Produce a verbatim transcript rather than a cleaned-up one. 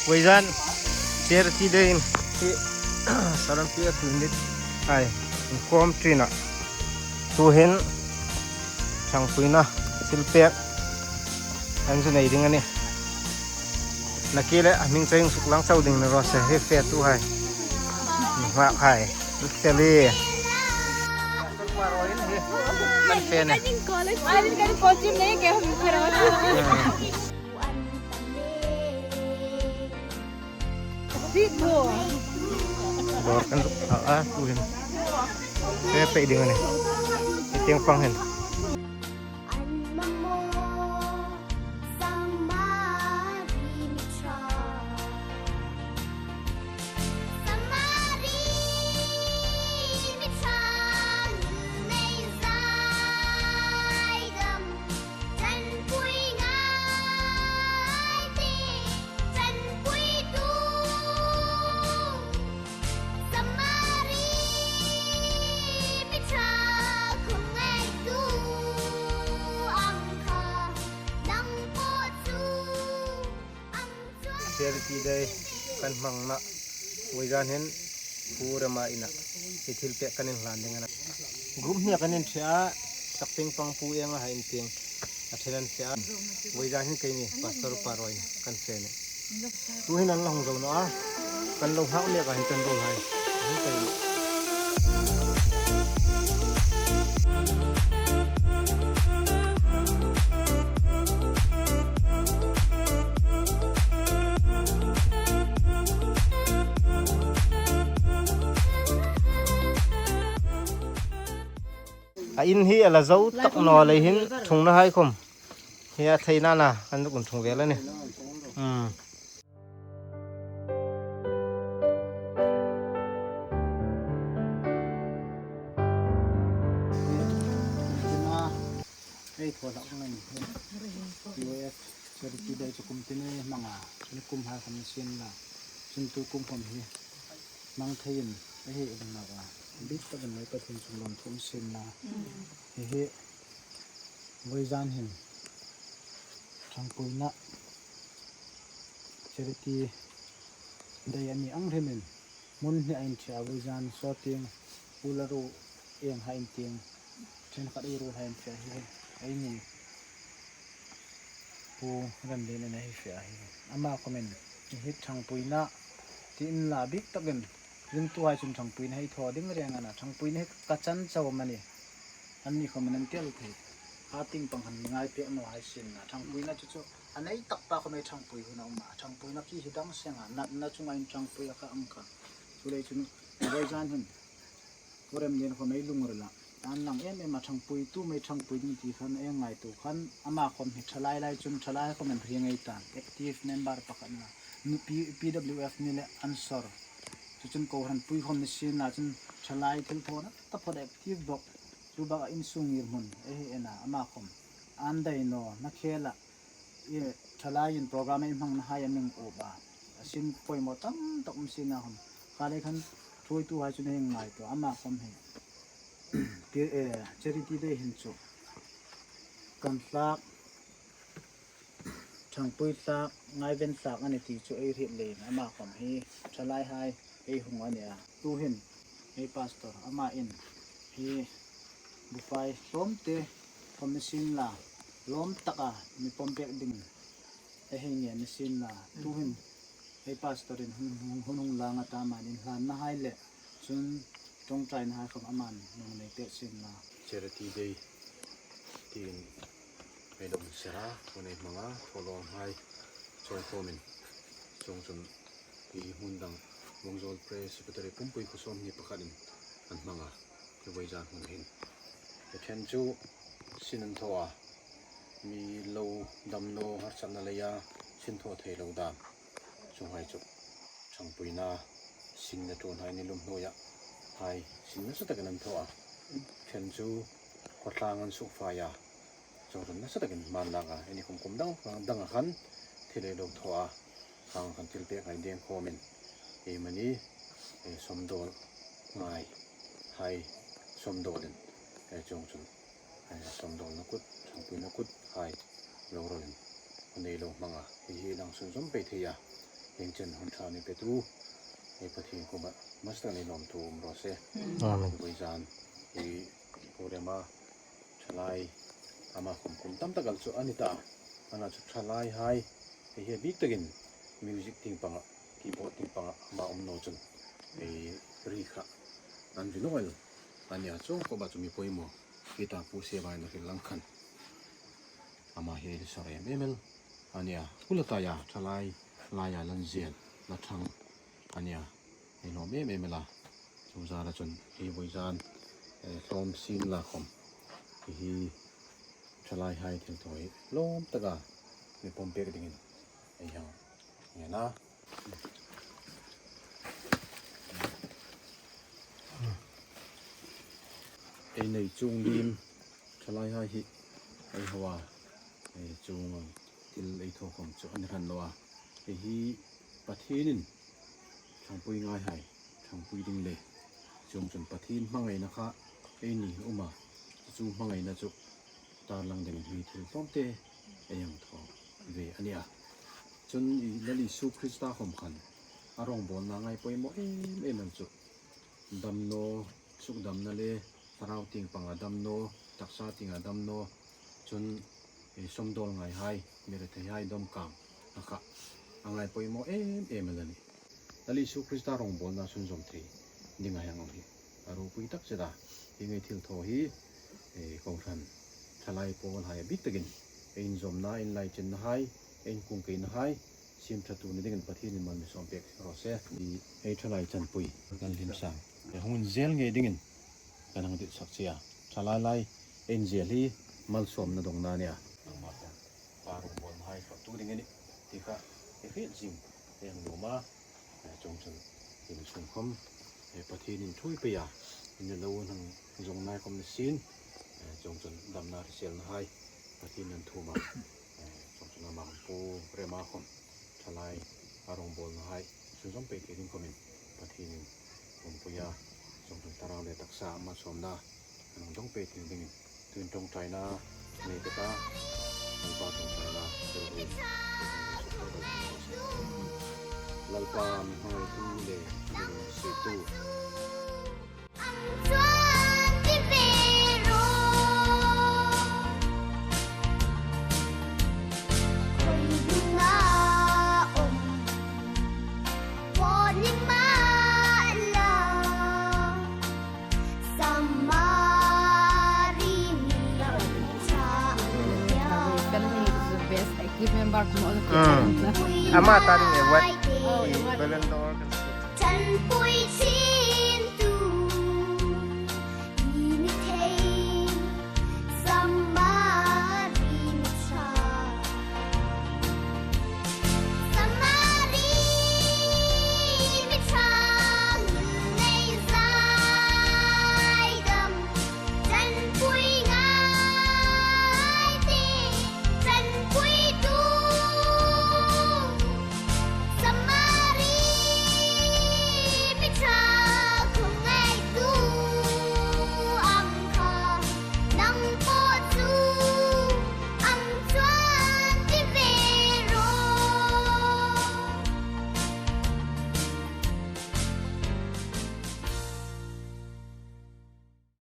Vawizan Charity Day in hi Saranpui a tlun dit hai, inkhawm ṭin a. Tuhin ṭhangpuina thilpek an zu nei ding a nih. Nakie le a hming chau suklang chau ding ni raw se, hi fetuhai. Nunghak hai. Seli. Kan fe ne. Dawr kan zuk phak a, tuhin. Fe pei ding a nih. Tieng pang hin. Charity Day kan hmangna vawizan hin Pu Rema ina hi thilpek kan inhlan ding a nih. Group hnia kan inṭhe a, tak tieng pang Pu Enga hai in tieng a ṭhen an fe a. Vawizan hin keini Pastor Upa Roy kan fe a nih. Tuhin an la hung zo naw a, kan lo hak mek a hin kan ruol hai. Hung kai. A in hi a la zo tak naw lei hin ṭhungna hai khom hi a thei nana kan zuk inṭhung vel a nih. Hmm. Ei thaw hlak ngai ni. U F Charity Day chu kum tin ei hmang a, chun kum hai khom ni sien la, chun tu kum khom hi hmang thei in ei hei um naw a, bik takin ei Pathien chunga lawmthu um sien la. Hi hi vawizan hin ṭhangpuina Charity Day a ni ang hrimin, hmun hni a inṭhe a, vawizan saw tieng Pu Laru Eng hai in tieng, ṭhenkhat ei ruol hai in fe hi, eini Pu Remlien in ei fe a hi. Ama khomin hi ṭhangpuina ti inla, bik takin ringtuhai chun ṭhangpuina hei thaw ding reng a na, ṭhangpuina hi ka chan chau am a ni? Anni khomin an tel thei. A tieng pang han ngai pek naw hai sien la, ṭhangpuina chu chu a nei tak ta khom ei ṭhangpui hun a um a, ṭhangpuina khi hi dang seng a, natna chunga inṭhangpui a kha ang kha. Chuleiin chun vawizan hin Pu Remlien khom ei lungrila, an lang em em a, ṭhangpuitu mei ṭhangpui ding ti khan ei ngaituo khan, ama khom hi ṭhalai lai chun ṭhalai khomin hrieng ei ta, active member pakhat a na, P, P W F ni le an sawr. Chu chun kohranpui khom ni sien la chun ṭhalai thilthawna taphot active bawk. Chu baka insung ngirhmun ei hei en a, ama khom an dai naw na khela, i, ṭhalaiin program ei hmangna hai a mi up a, a sin poimaw tam tak um sien la khom, kha lei khan ṭhuoituhai chun ei ngaituo, ama khom hi. Pi-, eh, Charity Day hin chu kan hlak, ṭhangpui hlak, ngaiven hlak a ni ti chu ei hriet leiin ama khom hi ṭhalaihai ei hung a ni a. Tuhin ei pastor ama in hi bufai hlawmte khom ni sien la, lawm taka mi pawm pek ding ei hei ngen ni sien la, tuhin ei pastor in hun, hun, hun hung lang a ta, aman inhlanna hai le chun ṭawngṭaina hai khom aman hung nei pek sien la. Charity Day tiin ei lo inser a, hun ei hmang a, thawlawm hai chawi khawmin, chuongchun hi hmun dang, Vawngzawl Presbytery pumpui khaw sawmhni pakhatin an hmang a, hi vawizan hun hin. Hi ṭhen chu sin an thaw a, mi lo damnaw harsatna leia sin thaw thei lo dam. Chuonghai chu ṭhangpuina sin le ṭuonhai ni lum hnuoia hai sin nasa takin an thaw a. Ṭhen chu khawtlang an sukfai a. Chuongchun nasa takin hma an lak a. Eini khom kum dang, danga khan thil ei lo thaw a. Khang khan thil pek hai deng khawmin, eimani, eh, sawmdawl ngai hai sawmdawlin, eh, chuongchun, eh, sawmdawlna kut, ṭhangpuina kut hai lo rawlin hun ei lo hmang a. Hi hi lang sunzawm pei thei a. Hieng chen hun ṭha mi petu, ei Pathien kuomah hmasa taka lawmthu um raw se. Amen. Vawizan, ei Pu Rema, ṭhalai, ama khawm kum tam tak el chu a ni ta. Ana chu ṭhalaihai, ei hi a bik takin music tieng panga, keyboard tieng panga ama um naw chun, ei ri kha an ri naw el. A nia, chuong khawpa chu mi poimaw, hi ta Pu Sevai na hril lang khan. Ama hi ei sorry em em el. A nia, pu la taia, ṭhalai, laia la inzel, la ṭhang. A nia, ei lawm em em el a. Chu zara chun, hi vawizan, eh, hlawm sin la khawm. Hi hi, ṭhalaihai thilthaw hi, lawm taka, mi pawm pek dingin, ei hang ngen a. Ei nei chuong lim, ṭhalaihai hi, ei hawa, ei chuong ang, thil ei thaw khawm chu an hran naw a. Ei hi Pathienin, ṭhangpui ngaihai, ṭhangpui ding le, chuong chun Pathien hmangaina kha, ei ni um a, chu hmangaina chu, tarlang dingin hi thil tlawmte, ei hang thaw ve a nia. Chun i Lal Isu Krista khawm khan, a rawngbawlna ngai poimaw em em el chu. Damnaw, sukdamna le, thlarau tieng panga damnaw, taksa tienga damnaw, chun, eh, sawmdawl ngaihai, mi retheihai dawm kang, a kha, a ngai poimaw em em el a nih. Lal Isu Krista rawngbawlna sunzawm thei dinga hieng ang hi a ropui tak zet a. Hi ngei thilthaw hi, eh, kohran, ṭhalai pawlhai a bik takin, ei inzawmna, ei inlaichinna hai, ei inkungkeina hai, siem ṭhatu ni dingin Pathienin mal mi sawm pek raw se. I, ei ṭhalai chanpui, kan hlim sang. Ei hung inzel ngei dingin, kan hang ditsak che a. Ṭhalai lai, ei inzel hi, malsawmna dawngna a nia. Nangma khan, Pa rawngbawlna hai hril tu ding a nih, ti kha, ei hriet zing, ei hang nuom a, eh, chuong chun, in sung khawm, eh, Pathienin ṭhuoi pei a, in lo hang zong nai khawm ni sien, eh, chuong chun damna hriselna hai, Pathienin an thuom a, eh, chuong chun ama khawm Pu Rema khawm, ṭhalai, a rawngbawlna hai, sunzawm pei thei ding khawmin, Pathienin, pumpui a, chuong chun thlarau le taksa malsawmna, an hang dawng pei thei dingin, tuin ṭawngṭaina, nei ka ta, Lalpa ṭawngṭaina, tel hi, Lalpa mi hmangaitu le, mi lungsiettu. Family is the best. I give him back more. Mm. Ama ta ding e wat. Oh, what? Ballon d'Or kan si.